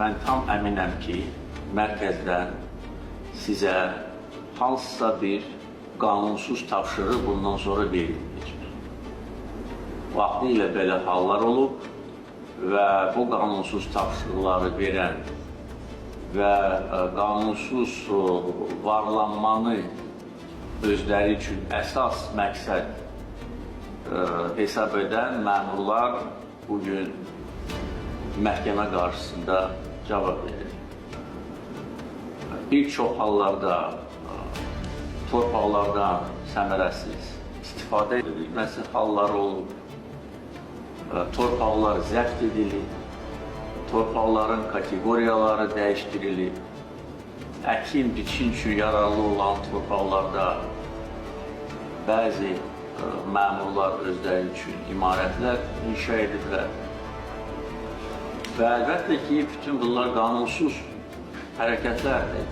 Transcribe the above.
Mən tam əminəm ki, mərkəzdən sizə hansısa bir qanunsuz tapşırıq bundan sonra verilməyəcək. Vaxtilə belə hallar olub və bu qanunsuz tapşırıqları verən və qanunsuz varlanmanı özləri üçün əsas məqsəd hesab edən məmurlar bugün məhkəmə qarşısında cavab verir. Bir çox hallarda torpaqlardan səmərəsiz istifadə edilməsi halları olub. Torpaqlar zəbt edilib, torpaqların kateqoriyaları dəyişdirilib, əkin biçin üçün yararlı olan torpaqlarda bəzi məmurlar özləri üçün imarətlər inşa ediblər. Və əlbəttə ki, bütün bunlar qanunsuz hərəkətlərdir.